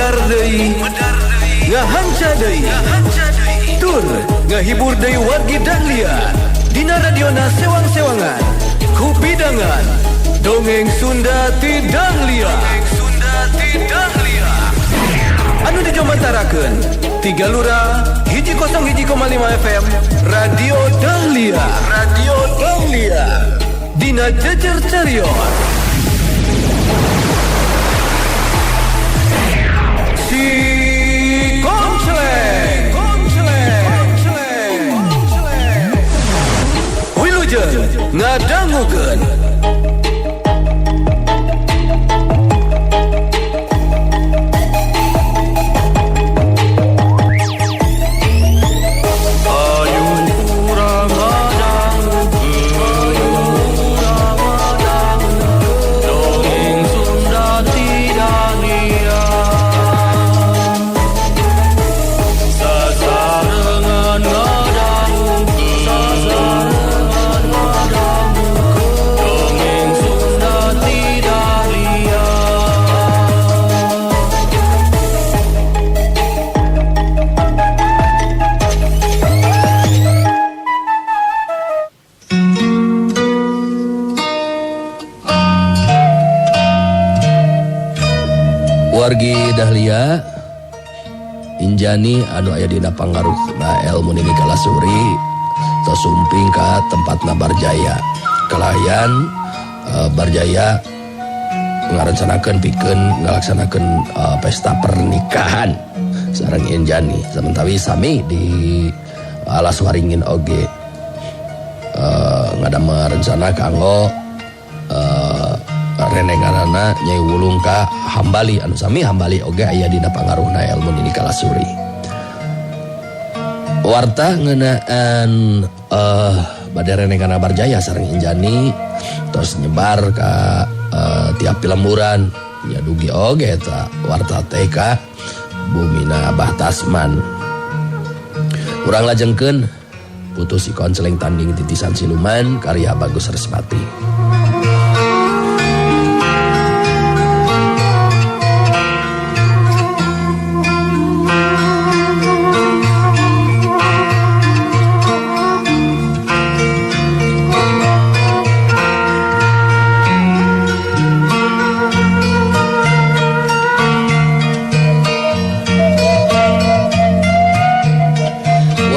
Medar deui, ngahanca deui, tur ngahibur deui wargi Dahlia dina radiona sewang-sewangan kupidangan dongeng Sunda ti Dahlia. Anu dijomantarakeun Tiga Lura 101,5 FM Radio Dahlia. Radio Dahlia dina Jejer Carios. Si Konceleng, Konceleng, Konceleng. Wilujeng ngadangukeun. Wargi Dahlia Injani anu aya dina pangaruhna elmu Nini Kalasuri tos sumping ka tempatna Barjaya. Kalayan Barjaya ngarencanakeun pikeun ngalaksanakeun pesta pernikahan sareng Injani. Samentawi sami di Alas Waringin oge ngadamel rencana kanggo renenganana Nyai Wulung ka Hambali anu sami Hambali oge aya dina pangaruhna elmu Nini Kalasuri. Warta ngeunaan bade renengan Barjaya sareng Injani tos nyebar ka tiap lemburan nya dugi oge eta warta teh ka bumina Abah Tasman. Urang lajengkeun putus si konseling tanding titisan siluman karya Bagus Resmati.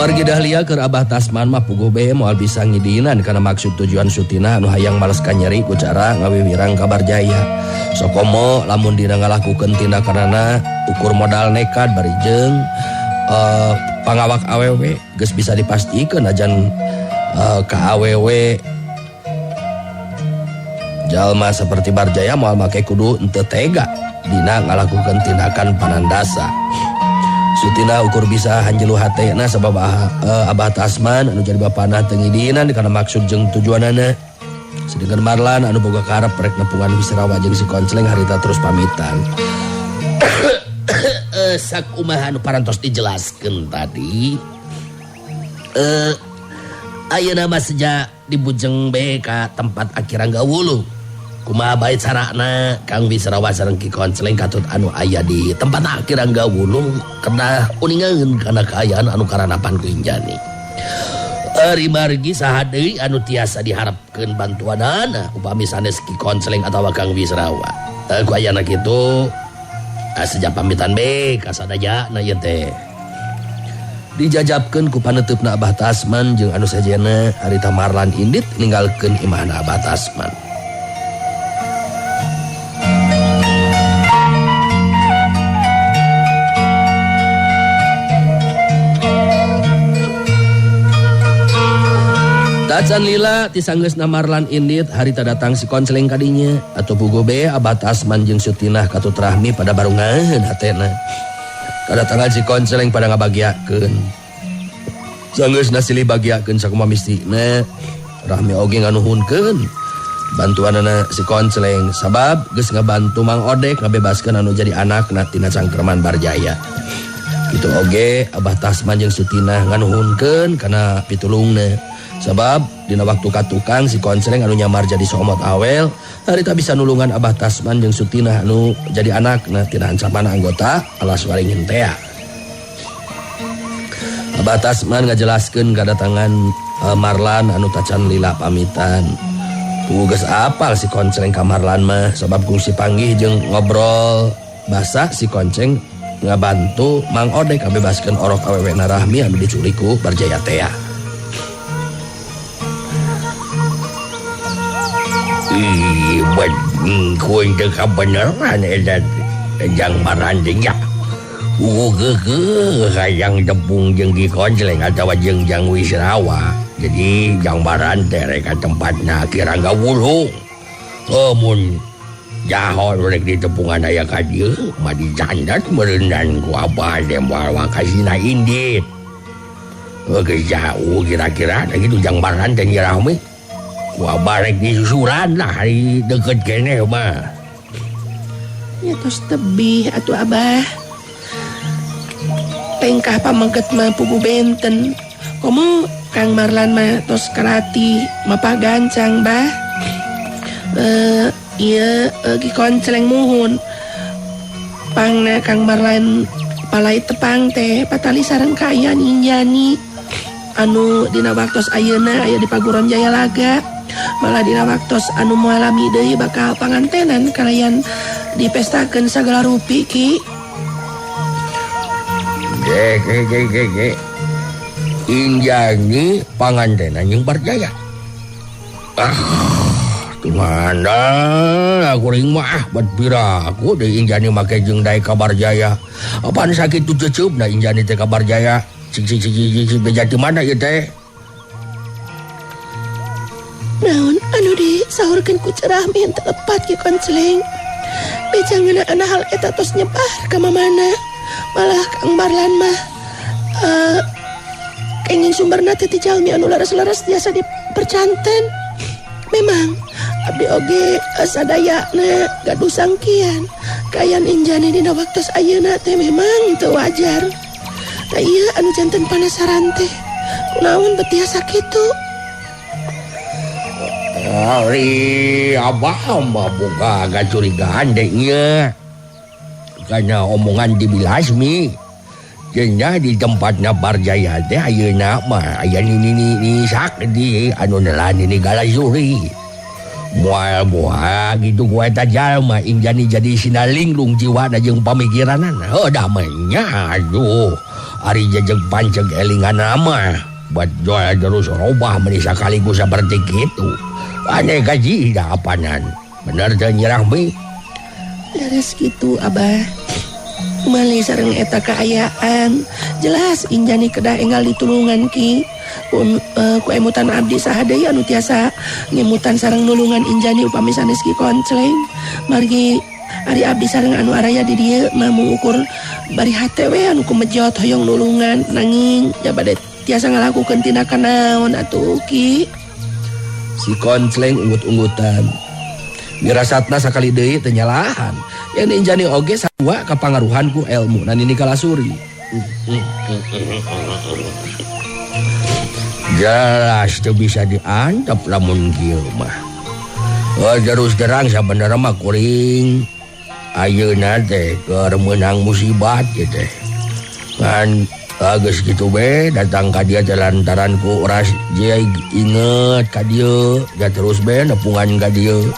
Wargi Dahlia keur Abah Tasman mah puguh bae moal bisa ngidinan kana maksud tujuan Sutina anu hayang males kanyeri ku cara ngawiwirang ka Barjaya. Sokomo lamun dina ngalakukeun tindakanana ukur modal nekat bari jeung pangawak awewe geus bisa dipastikeun ajan ka awewe jalma seperti Barjaya moal make kudu henteu tega dina ngalakukeun tindakan panandasa. Sutina ukur bisa hanjelu hatena sabab Abah Tasman anu jadi bapana teu ngidinan kana maksud jeung tujuanana. Sedengkeun Marlan anu boga karep rek nepungan Wisrawa jeung si Konceleng harita terus pamitan. Sakumaha anu parantos dijelaskeun tadi. Ayeuna mah seja dibujeng bae ka tempat akhiran gawuluh. Kumaha bae carana Kang Wisrawa sareng Ki Konceleng katut anu aya di tempat akhiran gawuluh kedah uningaeun kana kaayaan anu karanapan ku Injani. Ari margi saha deui anu tiasa diharapkeun bantuanana upami sanes Ki Konceleng atawa Kang Wisrawa. Ku ayana kitu seja pamitan bae ka sadayana ieu teh. Dijajabkeun ku paneuteup Abah Tasman jeung anu sejenna harita Marlan indit ninggalkeun imahna Abah Tasman. Tacan lila tisanggeusna Marlan indit harita datang si Konceleng kadinya atuh puguh bae Abah Tasman jeung Sutinah katut Rahmi pada barungaheun hatena. Kadatangan si Konceleng pada ngabagiakeun. Sanggeusna silih bagiakeun sakumaha mistina Rahmi oge nganuhunkeun bantuanana si Konceleng sabab geus ngabantu Mang Odek ngabebaskeun anu jadi anakna tina cangkerman Barjaya. Kitu oge Abah Tasman jeung Sutinah nganuhunkeun kana pitulungna. Sabab dina waktu ka tukang si Koncleng anu nyamar jadi somot awel harita bisa nulungan Abah Tasman jeung Sutinah anu jadi anakna tina ancaman anggota Alas Waringin tea. Abah Tasman ngajelaskeun kadatangan Marlan anu tacan lila pamitan. Geus apal si Koncleng ka Marlan mah sabab kungsi panggih jeung ngobrol basah si Konceng ngabantu Mang Odek ngabebaskeun orok awewe na Rahmi anu diculik ku Barjaya tea. Ih, kuing teu kabeneran eta jang maranding ya. Geukeuh hayang tepung jeung Ki Koncleng atawa jeung Jang Wisrawa. Jadi Jang Baran teh rek ka tempatna Ki Rangga Wulung. Mun jaho rek ditepungan aya ka dieu mah dicandat meureundan ku abah teh moal wakasina indit. Geus jauh kira-kira da kitu Jang Baran teh nyirahmi. Ku abah rek disusuran lah hari deket keneh mah. Ya tos tebih atuh abah. Tengkah pameget mah pugu benten. Komo Kang Marlan mah tos karati mapah gancang bah. Ieu Ki Koncleng muhun. Pangna Kang Marlan palai tepang teh patali sareng kaayaan Injani. Anu dina waktos ayeuna aya di Paguron Jaya Laga. Malah dina waktos anu moal lami deui bakal pangantenan kalayan dipestakeun sagala rupi Ki. Ge. Injani pangantenan jeung Barjaya. Ah, tumanda kuring mah bat piraku deui Injani make jeung daek ka Barjaya. Apaan sakitu ceceupna Injani teh ka Barjaya? Cik cik cik cik cik beja di mana ieu teh? Naon anu disahurkeun ku Cerahmi teu lepat Ki Koncleng. Beja ngeunaan hal eta tos nyebar ka mamana. Malah Kang Marlan mah kenging sumberna teh ti jalmi anu laras-laras biasa dipercanten. Memang abdi oge sadayana gaduh sangkian. Kaayaan Injani dina waktos ayeuna teh memang teu wajar. Tah ieu anu janten panasaran teh. Kunaon betiasa kitu? Ari abah mah boga kacurigaan deh nya. Karena omongan dibilasmi. Jenya di tempatnya Barjaya teh ayeuna mah aya nini sakti anu nelan ini galasuri. Moal boa gitu ku eta jalma Injani jadi sinalinglung jiwana jeung pamikiranana. Heuh da mah nya aduh. Ari jejeg panceg elingan mah bat jual terus robah meni sakaligus saperti kitu. Aneh gaji da apanan. Bener teh Nyi Rahmi? Leres kitu abah. Mali sareng eta kaayaan jelas Injani kedah enggal ditulungan Ki. Ku emutan abdi saha deui anu tiasa ngemutan sareng nulungan Injani upami sanes Ki Koncleng. Margi ari abdi sareng anu araya di dieu mah mengukur bari hate we anu kumejot hoyong nulungan nanging nya bade tiasa ngalakukeun tindakan naon atuh Ki. Si Koncleng unggut-unggutan. Wirasatna sakali deui teu nyalahan. Yang Injani oge sarua kapangaruhan ku elmu na Nini Kalasuri. Jelas teu bisa diantep lamun kieu mah. Terus terang sabenerna mah kuring ayeuna teh keur meunang musibah ieu teh. Ngan geus kitu be datang ka dieu teh lantaran ku uras inget ka dieu, da terus be nepungan ka dieu.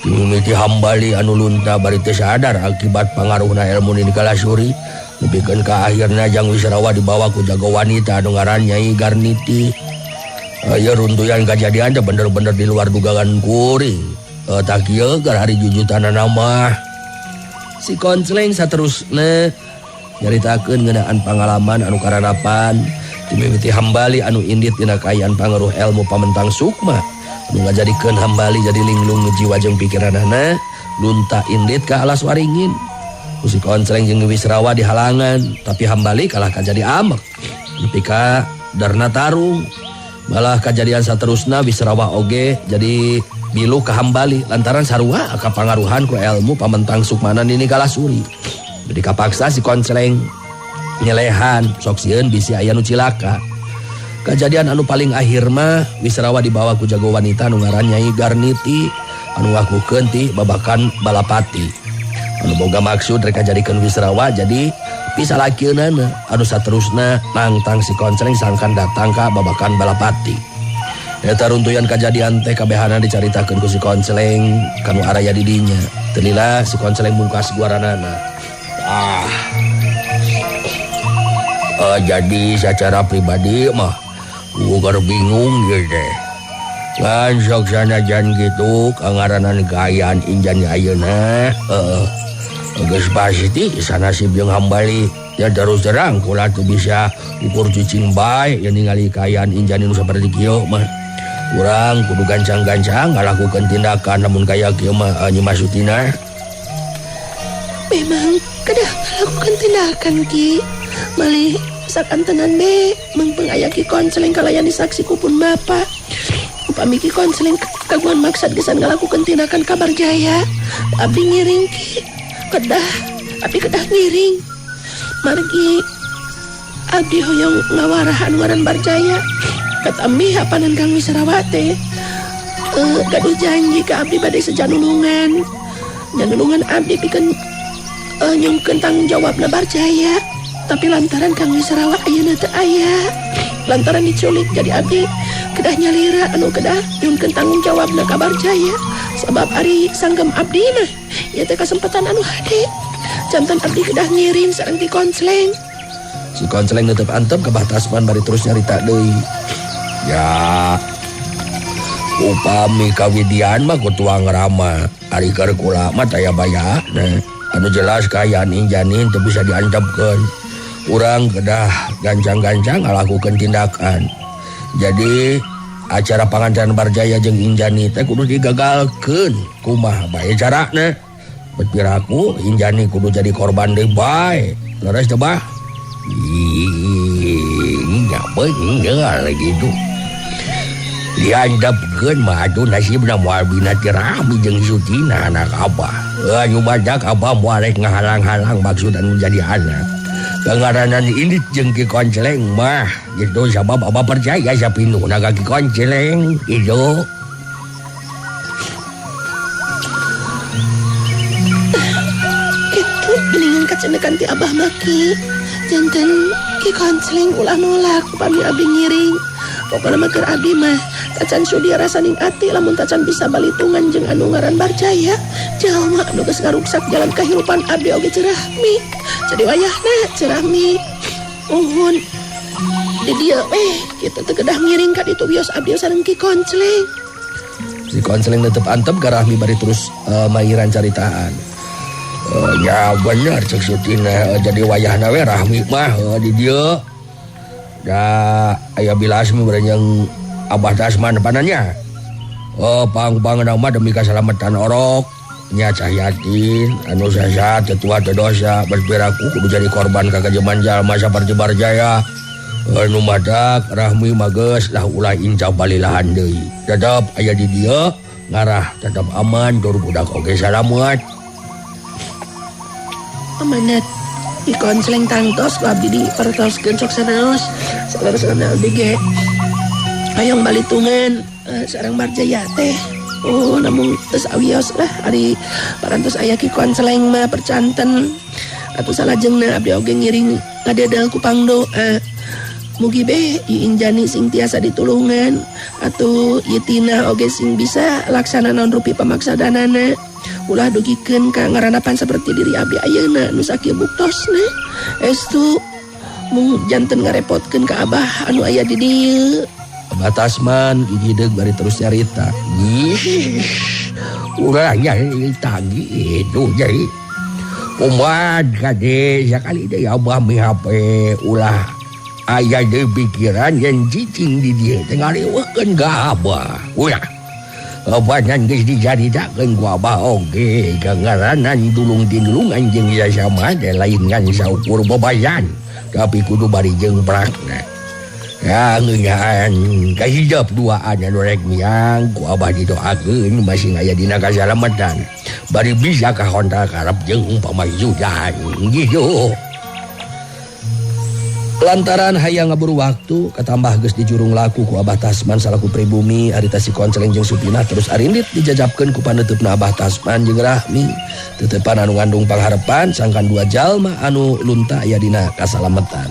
Mimiti hambali anu lunta bari teu sadar akibat pangaruhna ilmu Nini Kalasuri. Nepikeun ka akhirna Jang Wisrawa dibawa ku jago wanita anu ngaran Nyai Garniti. Ieu runtuyan kajadian teh bener-bener di luar dugaan kuring. Tah kieu gar hari jujutanana mah. Si Koncleng saterusna nyaritakeun ngeunaan pangalaman anu karanapan timimiti hambali anu indit dina kaayaan pangaruh ilmu pamentang sukma. Nu ngajadikeun hambali jadi linglung jiwa jeung pikiranana lunta indit ka Alas Waringin. Ku si Koncleng jeung Wisrawa dihalangan, tapi hambali kalah kajadi amek. Nepi ka darna tarung. Malah kajadian saterusna Wisrawa oge jadi milu ka hambali lantaran sarua kapangaruhan ku ilmu pamentang sukmana Nini Kalasuri. Jadi kapaksa si Koncleng nyelehan sok sieun bisi aya nu cilaka. Kajadian anu paling akhir mah Wisrawa dibawa ku jago wanita anu ngaran Nyai Garniti anu ngakukeun ti babakan Balapati. Anu boga maksud rek ngajadikeun Wisrawa jadi pisalakeunana anu saterusna nangtang si Konceleng sangkan datang ka babakan Balapati. Eta runtuyan kajadian teh kabehana dicaritakeun ku si Konceleng kanu araya di dinya. Teu lila si Konceleng mungkas guaranana. Jadi secara pribadi mah gua bingung gitu deh. Kan sok sanajan gitu kangaranan kaayaan Injani ayeuna geus pasti sanasib jeung hambali. Ya terus terang kula teu bisa ukur cicing bae yang ningali kaayaan Injani nu saperti kieu mah. Urang kudu gancang-gancang ngalakukeun tindakan lamun kaya kieu mah Nyi Mas Sutina. Memang kedah ngalakukeun tindakan Ki. Malih sakantenan be mengpeng aya Ki Konceleng kalayan disaksi ku pun bapa. Upami Ki Konceleng kagungan maksad gesan ngalakukeun tindakan ka Barjaya, abdi ngiring Ki. Kedah, abdi kedah ngiring. Margi abdi hoyong ngawarahan ngaran Barjaya. Katami hapanan Kang Wisrawa teh gaduh janji ka abdi bade sejanulungan. Janulungan abdi pikeun nyungkeun tanggung jawabna Barjaya. Tapi lantaran Kang Wisrawa ayeuna teu aya, lantaran diculik jadi abdi kedah nyalira anu kedah nyungkeun tanggung jawabna ka Barjaya. Sabab ari sanggem abdi mah ieu teh kasempatan anu hade. Jantan abdi kedah ngiring sareng Ki Konceleng. Si Konceleng netep antep ka Bah Tasman bari terus nyarita deui. Ya upami kawidian mah ku tuang rama ari keur kula mah taya bayana. Anu jelas kaayaan Injani teu bisa diantepkeun. Urang kedah gancang-gancang ngalakukeun tindakan. Jadi acara pangancan Barjaya jeung Injani teh kudu digagalkeun. Kumaha bae carana? Piraku Injani kudu jadi korban deui bae. Leres teh bah? Ih, nya bener gitu. Diantepkeun mah atuh nasibna moal bina ti Rahmi jeung Sutina anak abah. Anu badak abah moal rek ngahalang-halang maksud anu jadi anak. Kangaranan ini jeung Ki Konceleng mah gitu sabab abah percaya sapinuhna ka Ki Konceleng gitu. Kitu geuningan kacenekan ti abah maki. Janten Ki Konceleng ulah nolak upami abdi ngiring. Pokona mah keur abdi mah tacan sudi rasaning ati lamun tacan bisa balitungan jeung anu ngaran Barjaya. Jalma anu geus ngaruksak jalan kahirupan abdi oge Cerahmi. Jadi wayahna Cerahmi uhun di dieu weh kitu teu kedah ngiring ka ditu wios abdi sareng Ki Konceleng. Si Konceleng netep antep ka Rahmi bari terus mairan caritaan. Ya bener cek Sutina jadi wayahna we Rahmi mah di dieu. Da aya bilasmi berenjeng Abah Tasman panannya. Oh pang-pang mah demi kasalamatan orok nya Cahyatin anu sasa teu tua teu dosa berpiraku kudu jadi korban ka kajeman jalma saperti Barjaya. Anu madak Rahmi mah geus lah ulah inca balilahan deui. Tetep aya di dieu ngarah tetep aman tur budak oge salamet. Amanat Ki Konceleng tangtos ku abdi dipertoskeun sok sanaos. Salarasana abdi ge hayang balitungan sareng Barjaya teh. Oh namun geus awios lah ari parantos aya Ki Konceleng mah percanten. Atuh salajengna abdi oge ngiring ngadedel ku pangdoa. Mugi be ieu Injani sing tiasa ditulungan atuh ieu Tina oge sing bisa laksana naon rupi pamaksadanana. Ulah dugikeun ka ngaranapan seperti diri abdi ayeuna nu sakieu buktosna. Estu mung janten ngarepotkeun ka abah anu aya di dieu. Abah Tasman gigideug bari terus nyarita. Ih, ulah nyarita gitu jadi. Kumaha kade sakali deui abah mihape ulah aya deui pikiran yen cicing di dieu teh ngariweukeun ka abah. Ulah. Abanan geus dicaritakeun ku abah oge kangaranan tulung tinulungan jeung sasama teh lain ngan saukur bebayan tapi kudu bari jeung prakna. Ya ngeunaan kahijab duaan anu rek miang ku abah didoakeun masing aya dina kasalamatan bari bisa kahontal karep jeung pamajudan gitu. Lantaran hayang ngaburu waktu katambah geus dijurung laku ku Abah Tasman salaku pribumi harita si Konceleng jeung Supinah terus arindit dijajabkeun ku paneuteup Abah Tasman jeung Rahmi tetepan anu ngandung pangharepan sangkan dua jalma anu lunta aya dina kasalametan.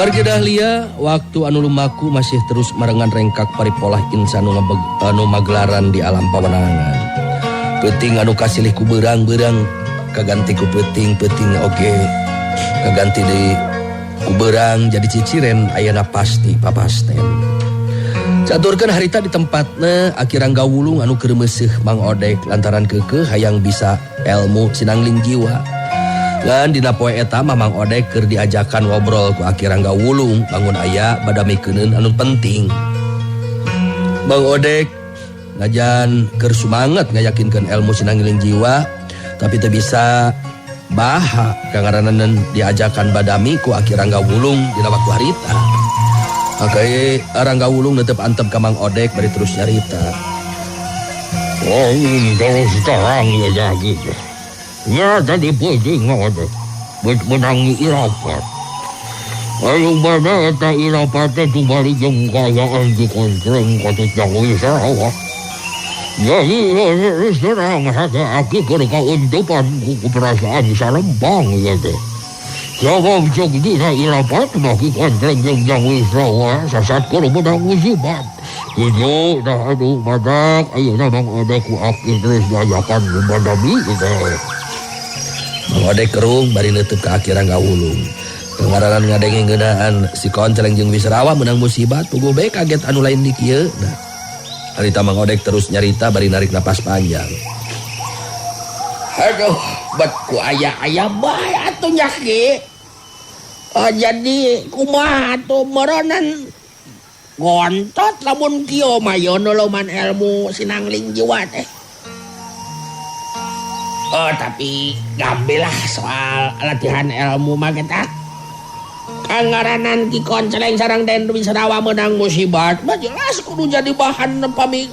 Warga Dahlia, waktu anu lumaku masih terus marengan rengkak paripolah insan anu magelaran di alam pawenangan. Peuting anu kasilih ku beurang-beurang kaganti ku peuting-peuting oge kaganti deui ku beurang jadi ciciren ayana pasti papasten. Caturkeun harita di tempatna Aki Rangga Wulung anu keur meuseuh Mang Odek lantaran keukeuh hayang bisa ilmu sinangling jiwa. Ngan dina poe eta mah Mang Odek keur diajakan ngobrol ku Aki Rangga Wulung bangun aya badamikeun anu penting. Mang Odek ngajan keur sumanget ngayakinkeun ilmu sinangling jiwa tapi teu bisa baha kangaranan diajakan badami ku Aki Rangga Wulung dina waktu harita. Aki Rangga Wulung netep antep ka Mang Odek bari terus nyarita. Oh, terus terang ya gitu. Ya tadi pusing ngono. Menangi irapat. Ayo bada eta irapat teh tubari jeung kaayaan di kontreng katut jang Wisrawa. Jadi terus terang hati aki keur kauntupan ku perasaan salempang ieu teh. Sabab cek dina irapat mah ki kontreng jeung jang Wisrawa sasat keur menang musibat. Itu dah aduh badak ayeuna Mang Odek ku aki terus diajakan badami teh. Mang Odek kerung bari neutup ka Aki Rangga Wulung. Pangaranan ngadenge ngeunaan si Konceleng jeung Wisrawa menang musibat puguh bae kaget anu lain di kieu. Nah, harita Mang Odek terus nyarita bari narik napas panjang. Aduh, bet ku aya-aya bae atuh nya ki. Oh, jadi kumaha atuh meureunan gontot lamun kieu mah ye noloman ilmu sinangling jiwa teh. Oh, tapi gambilah soal latihan ilmu mah kita. Kangaranan Ki Konceleng sareng Den Wisrawa menang musibat mah jelas kudu jadi bahan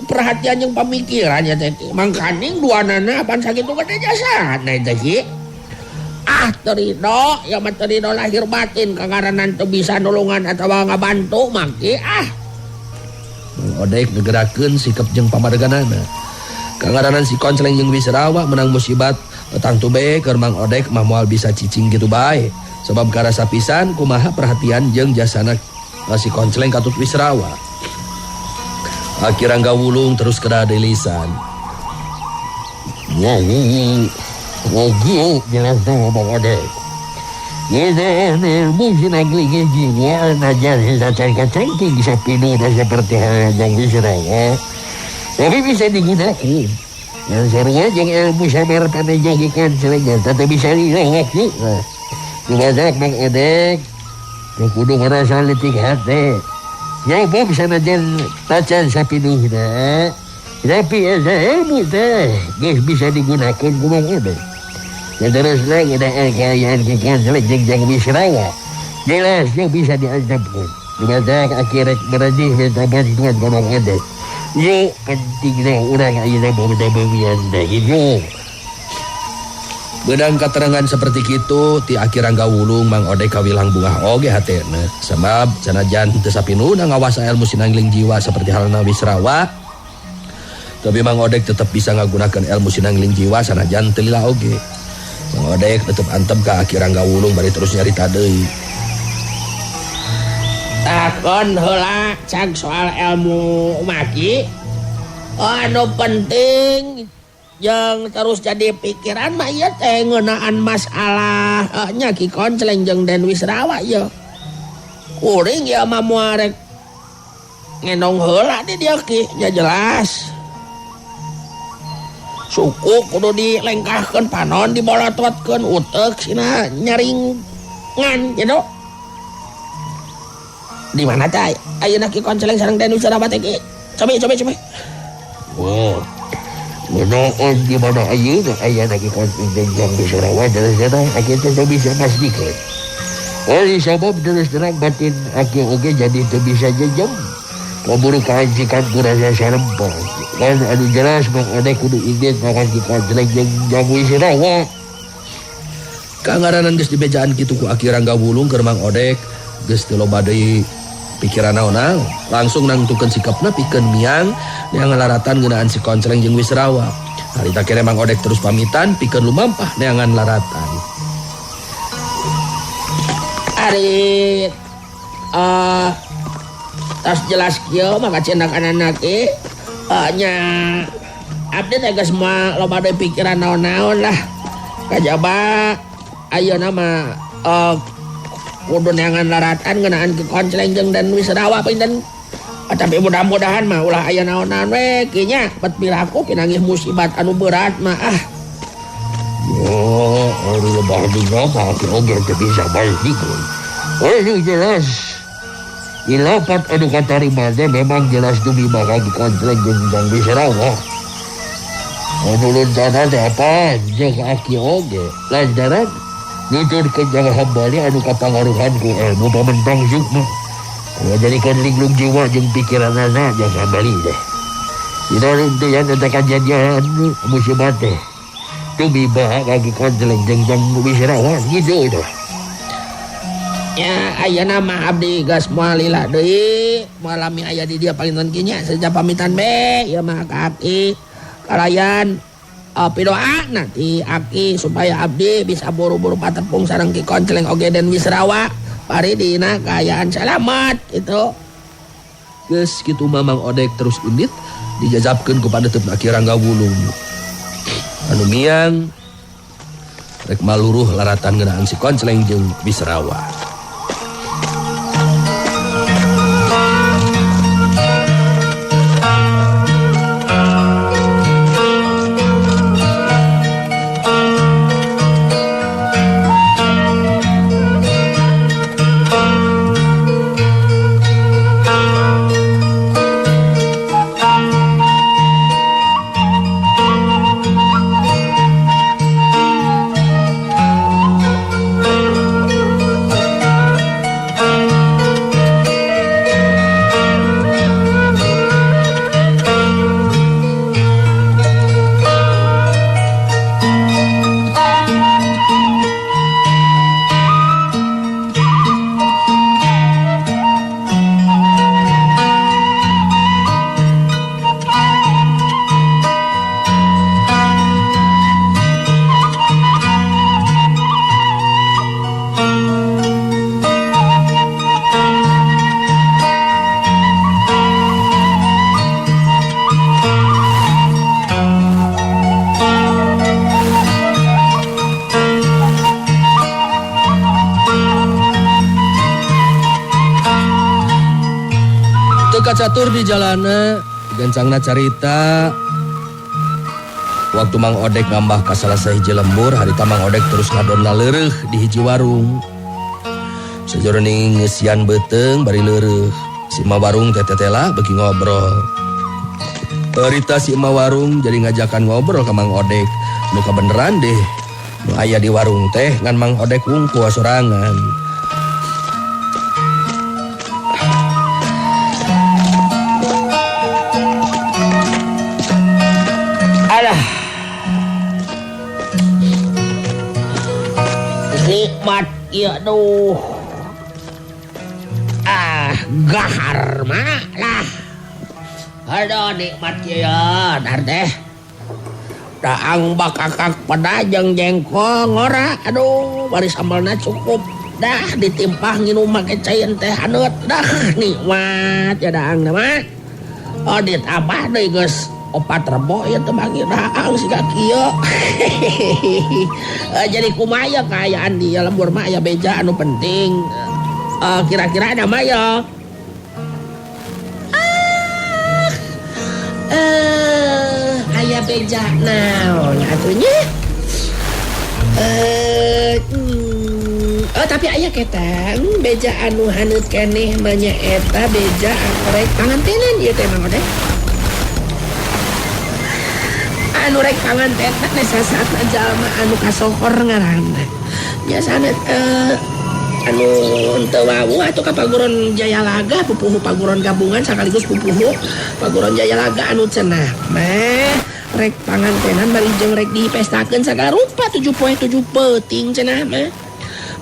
perhatian jeung pamikiran ya teh. Mangkaning duanana pan sakitu gede jasana teh Ki. Ah teu ridho, ya mah teu ridho lahir batin kangaranan teu bisa nulungan atawa ngabantu mah Ki ah. Mang Odek ngegerakeun sikep jeung pamadeganana. Kangaranan si Konceleng jeung Wisrawa menang musibat tangtu bae keur Mang Odek mah moal bisa cicing kitu bae. Sebab karasa pisan kumaha perhatian jeung jasana si Konceleng katut Wisrawa. Aki Rangga Wulung terus kena di lisan. Ya, jelas Mang Odek. Ilmu sinangling jiwa najar seperti hal yang Wisrawa. Tapi bisa digunakan. Yang sarua jeung ilmu sabar paneja Ki Konceleng teu bisa lila Ki. Kumaha Mang Odek teu kudu ngarasa leutik hate. Nyabab sanajan tacan sapinuhna, tapi eta ilmu teh geus bisa digunakeun ku Mang Odek. Terus lagi ada kaayaan Ki Konceleng jeung Jang Wisrawa. Jelas yang bisa diantepkeun. Dumadak akhirnya merajih minta bantuan ka Mang Odek. Ye pentingna urang ayeuna beubewian teh gitu. Beunang katerangan seperti kitu ti Aki Rangga Wulung Mang Odek kawilang bungah oge hatena. Sabab sanajan teu sapinuhna ngawasa ilmu sinangling jiwa seperti halna Wisrawa, tapi Mang Odek tetep bisa ngagunakeun ilmu sinangling jiwa sanajan teu lila oge. Mang Odek tetep antep ka Aki Rangga Wulung bari terus nyarita deui. Takon heula cag soal ilmu maki. Anu penting jeung terus jadi pikiran mah ieu teh ngeunaan masalah nya Ki Konceleng jeung Den Wisrawa ieu. Kuring ieu mah moal rek ngendong heula di dieu Ki, nya jelas. Suku kudu dilengkahkeun panon dibolototkeun uteuk sina nyaringan gitu. Di mana teh ayeuna Ki Konceleng sareng Den Wisrawa teh Ki? Cobi cobi cobi. Wah. Ngeunaan di mana ayeuna aya Ki Konceleng jeung Jang Wisrawa terus terang aki teh teu bisa mastikeun. Ari sabab terus terang batin aki oge jadi teu bisa jejeng. Kaburu kahancikan ku rasa sarempah. Kan anu jelas Mang Odek kudu indit makan Ki Konceleng jeung Jang Wisrawa. Kangaranan geus dibejaan kitu ku Aki Rangga Wulung keur Mang Odek geus teu loba deui pikiran naon-naon, langsung nangtukeun sikapna pikeun miang neangan laratan ngeunaan si Konceleng jeung Wisrawa. Harita kene Mang Odek terus pamitan pikeun lumampah neangan laratan. Ari tas jelas kieu mah kacendak anak ge nya abdi teh geus moal loba deui pikiran naon-naon lah. Kajaba ayeuna mah kudu neangan laratan ngeunaan Ki Konceleng jeung Den Wisrawa pinten. Tapi mudah-mudahan mah ulah aya naon-naon we ki nya bet piraku pinanggih musibat anu berat mah ah. Yo, ari lebah dina mah aki oge teu bisa mastikeun. Anu jelas dilapat anu katarima teh memang jelas dumiba ka Ki Konceleng jeung Jang Wisrawa. Anu luntana teh apa jeung aki oge lantaran nuturkeun jang hambali anu kapangaruhan ku ilmu pamentang sukma. Ngajadikeun linglung jiwa jeung pikiranana jang hambali teh. Dina runtuyan eta kajadian musibah teh tumiba ka Ki Konceleng jeung Jang Wisrawa gitu teh. Ya ayeuna mah abdi geus moal lila deui, moal lami aya di dieu palinten kieu nya sejak pamitan be ieu mah ka aki kalayan pidoa nanti aki supaya abdi bisa buru-buru patepung sareng Ki Konceleng oge Den Wisrawa pari dina kaayaan salamat gitu. Geus kitu Mamang Odek terus indit dijajabkeun ku paneuteupna Aki Rangga Wulung. Anu miang rek maluruh laratan ngeunaan si Konceleng jeung Wisrawa. Catur di jalana gancangna carita Waktu Mang Odek ngambah ka salah sahiji lembur, harita Mang Odek terus ngadon laleureih di hiji warung. Sajroning ngeusian beuteung bari leureuh. Si emak warung teh tetela beuki ngobrol. Harita si emak warung jadi ngajakan ngobrol ka Mang Odek. Nu kabeneran deh, nu aya di warung teh ngan Mang Odek wungkul sorangan. Alah. Nikmat ieu duh. Ah, gahar mah lah. Aduh nikmat ieu ya, dar teh. Daang bakakak pada jeung jengkol ngora. Aduh, bari sambalna cukup. Dah ditimpah nginum make cain teh haneut. Dah nikmat ya daang mah. Oh ditambah deui geus opat rebo ieu teh manggih daang siga kieu. Jadi kumaha ya kaayaan di lembur mah aya beja anu penting. Kira-kira ada mah ya. Aya beja naon atuh nya? Oh tapi aya ketang beja anu haneut keneh mah nya eta beja anu rek pangantenan ieu teh Mang Odek. Anu rek pangantenan teh sasatna jalma anu kasohor ngaranna. Nya sanet anu teu wawuh atuh ka Paguron Jayalaga pupuhu Paguron gabungan sakaligus pupuhu Paguron Jayalaga anu cenah mah rek pangantenan bari jeung rek dipestakeun sagala rupa 7 poe 7 peuting cenah mah.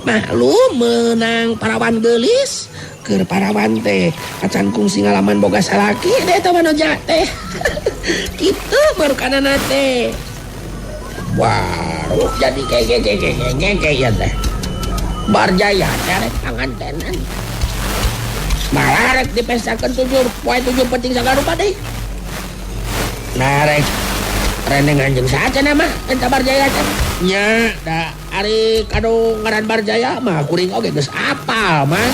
Maklum meunang parawan geulis keur parawan teh acan kungsi ngalaman boga salaki deh eta manoja teh. Kitu barukanana teh. Baru jadi keke ya teh. Barjaya rek pangantenan. Malah rek dipestakeun 7 poe 7 peuting sagala rupa deui. Nah rek reneng anjing saja nama eta Barjaya teh. Nya da ari kanu ngaran Barjaya mah kuring oge geus apal mah.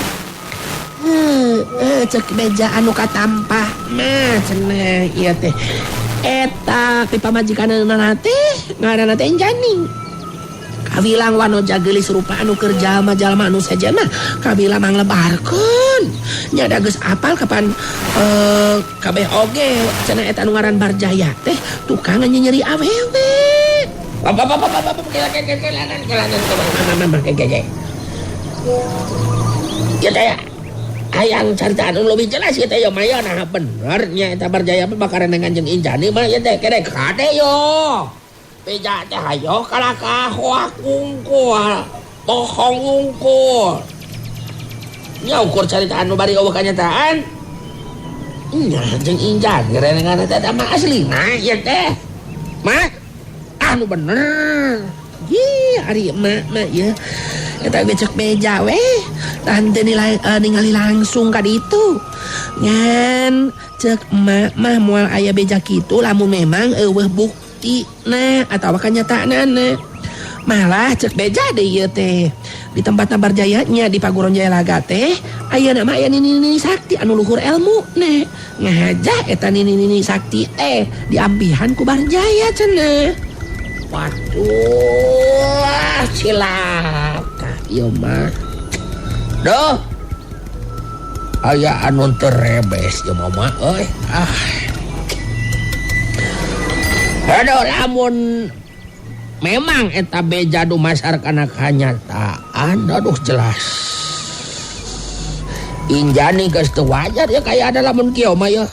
Cek beja anu katampah mah cenah ieu teh. Eta ti pamajikanna teh ngaranna teh Injani. Kawilang wanoja geulis rupa anu keur jalma-jalma anu sejenna kawilang manglebarkeun. Nya da geus apal kapan kabeh oge cenah eta anu ngaran Barjaya teh tukang nyenyeri awewe. Ya teh hayang carita anu leuwih jelas ieu teh mah ya nah bener nya eta Barjaya mah bakaran dengan jeung Injani mah ieu teh kene kade yo. Beja teh hayo kalakah hoak wungkul, bohong wungkul. Nya ukur carita anu bari eueuh kanyataan. Nya jeung Injani renengan eta mah aslina ieu teh. Mah anu bener. Ih, ari emak mah ieu. Eta ge cek beja we. Tante nilai ningali langsung ka ditu. Ngan cek emak mah moal aya beja kitu lamun memang eueuh bukti na atawa kanyataanna. Malah cek beja deui ieu teh. Di tempatna Barjaya nya di Paguron Jayalaga teh ayeuna mah aya nini-nini sakti anu luhur elmu ne. Ngajah eta nini-nini sakti teh diampihan ku Barjaya cenah. Waduh, cilaka ieu mah. Duh. Aya anu teu rebes ieu mah euy. Ah. Aduh lamun memang eta beja dumasar kana kanyataan, aduh jelas. Injani geus teu wajar ya kaya ada lamun kieu mah ya.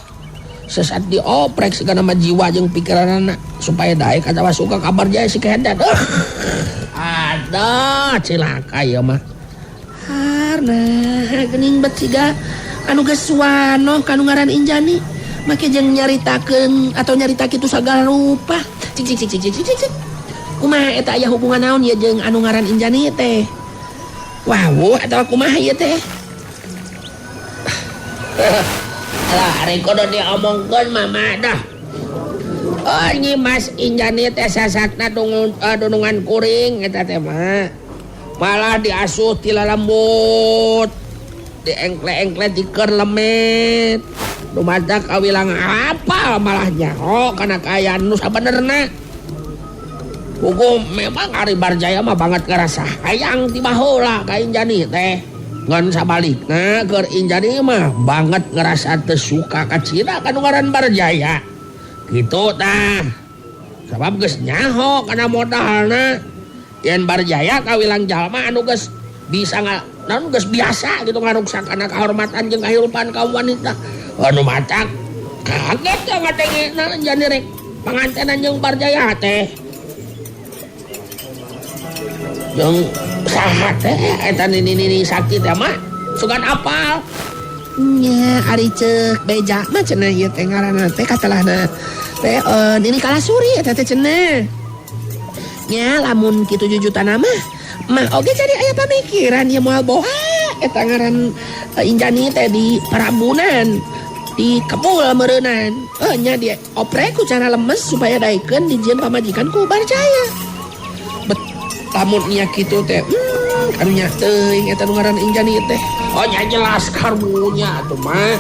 Sesat dioprek segala mah jiwa jeung pikiranana supaya daek atawa suka kabar jaya si kehendan. Aduh cilaka ieu mah. Harna geuning bet siga anu geus wanoh kanu ngaran Injani. Make jeung nyaritakeun atau nyarita kitu sagala rupa. Cik cik cik cik cik cik. Kumaha eta aya hubungan naon ieu jeung anu ngaran Injani teh? Wawuh atawa kumaha ieu teh? Lah ari kudu diomongkeun mama dah. Oh Nyi Mas Injani teh sasatna dunungan kuring eta teh mah. Malah diasuh ti lalembut. Diengkle-engkle diker lemet. Dumadak kawilang apa malah nyaho kana kaayaan nu sabenerna. Hukum memang ari Barjaya mah banget ngerasa hayang ti baheula ka Injani teh. Ngan sabalikna keur Injani mah banget ngerasa teu suka ka Cina ka nu ngaran Barjaya. Kitu tah. Sabab geus nyaho kana modalna yen Barjaya kawilang jalma anu geus bisa naon geus biasa gitu ngaruksak kana kahormatan jeung kahirupan kaum wanita. Anu matak kaget ya ngadengena Injani rek pangantenan jeung Barjaya teh. Jeung saha teh eta nini-nini sakit ya mah sugan apal. Nya ari ceuk beja mah cenah ieu teh ngaranna teh katelahna teh nini kalasuri eta teh cenah. Nya lamun kitu jujutana mah mah oge jadi aya pamikiran ieu moal boha eta ngaran Injani teh di Parabunan di kebul meureunan. Nya dioprek ku cara lemes supaya daekeun dijieun pamajikan ku Barjaya. Lamun nya kitu teh karunya teuing eta nu ngaran Injani teh. Oh nya jelas karunya atuh mah.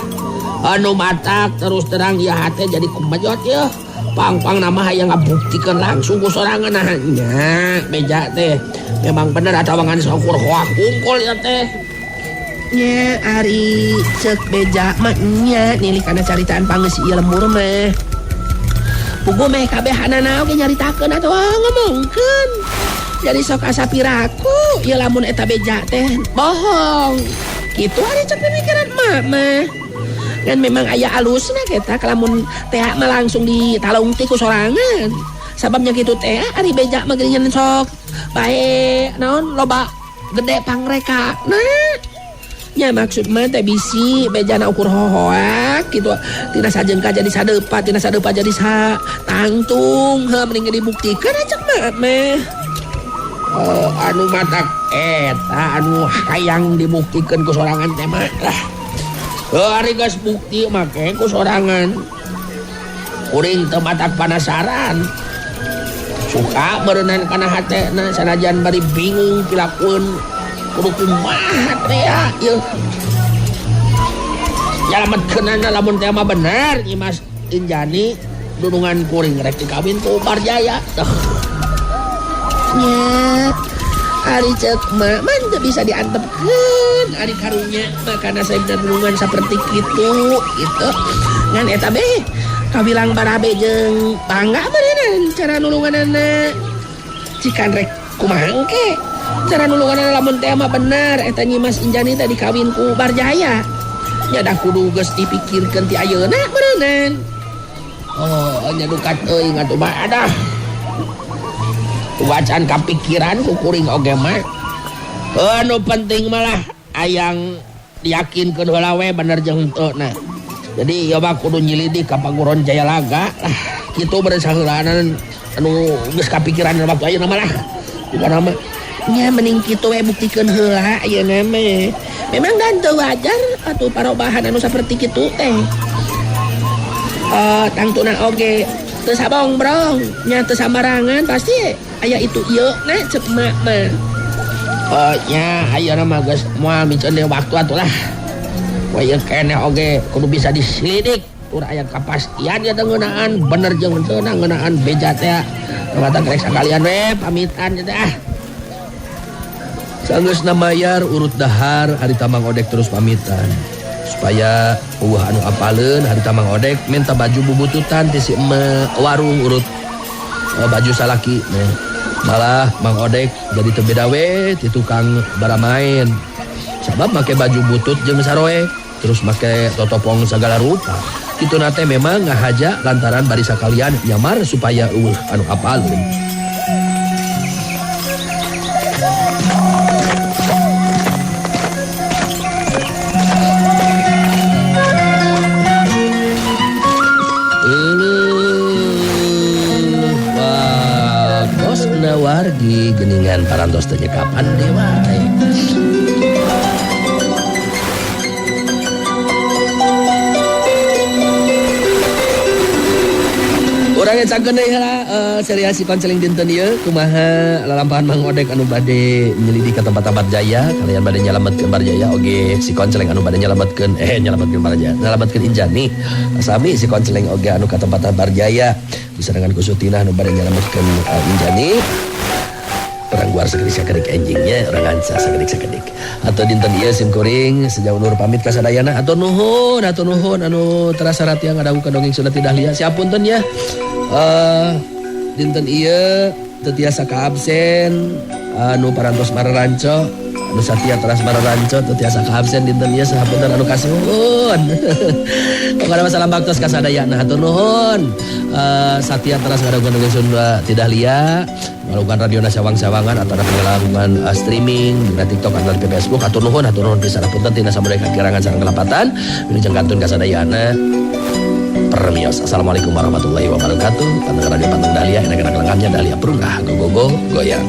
Anu matak terus terang ieu hate jadi kumajot yeuh. Pang-pang nama hayang ngabuktikeun langsung ku sorangan nah nya beja teh. Memang bener atawa ngan saukur hoak hungkul ieu teh. Nya ari ceuk beja mah nya nilih kana caritaan pangeus ieu lembur mah. Puguh meh kabehanana oge nyaritakeun atawa ngomongkeun. Jadi sok asa piraku ya lamun eta beja teh bohong. Kitu ari cek pemikiran emak mah. Ngan memang aya alusna eta lamun teh mah langsung ditalungti ku sorangan. Sababnya kitu teh ari beja mah geuningan sok bae naon loba gede pangreka. Nah, nya maksud mah teh bisi bejana ukur hohoak kitu tina sajengka jadi sadeupa tina sadeupa jadi sa tangtung heuh mending dibuktikeun cek mah mah. Oh, anu matak eta anu hayang dibuktikeun ku sorangan teh mah lah. Heuh ari geus bukti make ku sorangan. Kuring teu matak panasaran. Suka beureunan kana hatena sanajan bari bingung pilakueun kudu kumaha teh ya ieu. Nyalametkeunana lamun teh mah bener Nyi Mas Injani dunungan kuring rek dikawin ku Barjaya. Teh. Nya ari ceuk mah mah teu bisa diantepkeun ari karunya makana saebna dunungan saperti kitu gitu. Ngan eta beh kawilang barabe jeung bangga beureunan cara nulunganana. Cikan rek kumaha engke cara nulunganana lamun teh mah bener eta Nyi Mas Injani teh dikawin ku Barjaya. Nya dah kudu geus dipikirkeun ti ayeuna beureunan. Oh nya duka teuing atuh mah adah. Wacan kapikiran ku kuring oge mah. Anu penting malah ayang diyakinkeun heula we bener jeung henteu na. Jadi ieu mah kudu nyilidik ka Paguron Jayalaga lah. Kitu beureun saheulaanan anu geus kapikiran waktu ayeuna mah lah. Bukan mah nya mending kitu we buktikeun heula ayeuna mah. Memang dan teu wajar atuh parobahan anu saperti kitu teh. Tangtuna oge teu sabongbrong nya teu sambarangan pasti aya itu ieu na ceuk mak mah. Oh nya ayeuna mah geus moal miceun deui waktu atuh lah. Waya keneh oge kudu bisa diselidik tur aya kapastian ya teh ngeunaan bener jeung henteu na ngeunaan beja teh. Mata rek sakalian we pamitan teh ah. Sanggeusna mayar urut dahar harita Mang Odek terus pamitan. Supaya eueuh anu apaleun harita Mang Odek minta baju bubututan ti si emak warung urut baju salaki. Nah, malah Mang Odek jadi teu beda we ti tukang baramaen. Sabab make baju butut jeung saroe, terus make totopong sagala rupa. Kitu na teh memang ngahaja lantaran bari sakalian nyamar supaya eueuh anu apaleun. Wargi geningan parantos teh kapan dewa. Urang ecakeun deui heula serial si konseling dinten ieu kumaha lalampahan Mang Odek anu bade nyelidik ka tempat Barjaya kalian bade nyalametkeun Barjaya oge si konseling anu bade nyalametkeun nyalametkeun Barjaya nyalametkeun Injani sami si konseling oge anu ka tempat Barjaya disarengan ku Sutinah anu bade nyalametkeun Injani. Urang guar sakedik-sakedik enjingnya urang ngancah sakedik-sakedik atau dinten ieu sim kuring sejauh nur pamit ka sadayana atau nuhun anu terasa ratia ngadangukeun dongeng Sunda ti Dahlia siapunten ya dinten ieu teu tiasa ka absen anu parantos mararanco anu satia teras mararanco teu tiasa ka absen dinten ieu sahapunten anu kasuhun. Pokona mah salam baktos ka sadayana hatur nuhun satia teras ngadangukeun dongeng Sunda ti Dahlia melakukan radio sawang-sawangan atau ada melakukan streaming di TikTok atau di Facebook hatur nuhun pisan punten tina samudaya kakirangan sareng kelepatan wilujeng kantun ka sadayana permios. Assalamualaikum warahmatullahi wabarakatuh. Panteng radio panteng Dahlia enak-enak lengkapnya Dahlia Perungah go go go goyang.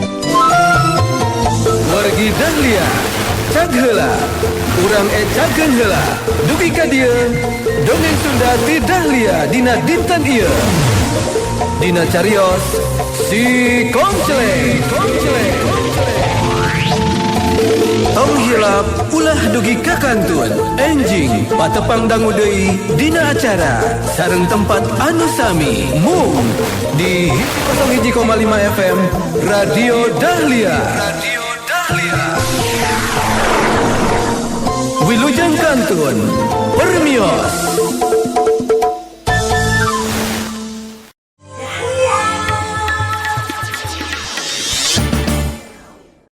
Wargi Dahlia cag heula urang ecakeun heula dugi ka dieu dongeng Sunda ti Dahlia dina dinten ieu dina carios si Konceleng. Tong hilap ulah dugi ka kantun enjing patepang dangu deui dina acara sareng tempat anu sami mung di 101,5 FM Radio Dahlia. Radio Dahlia. Wilujeng kantun permios.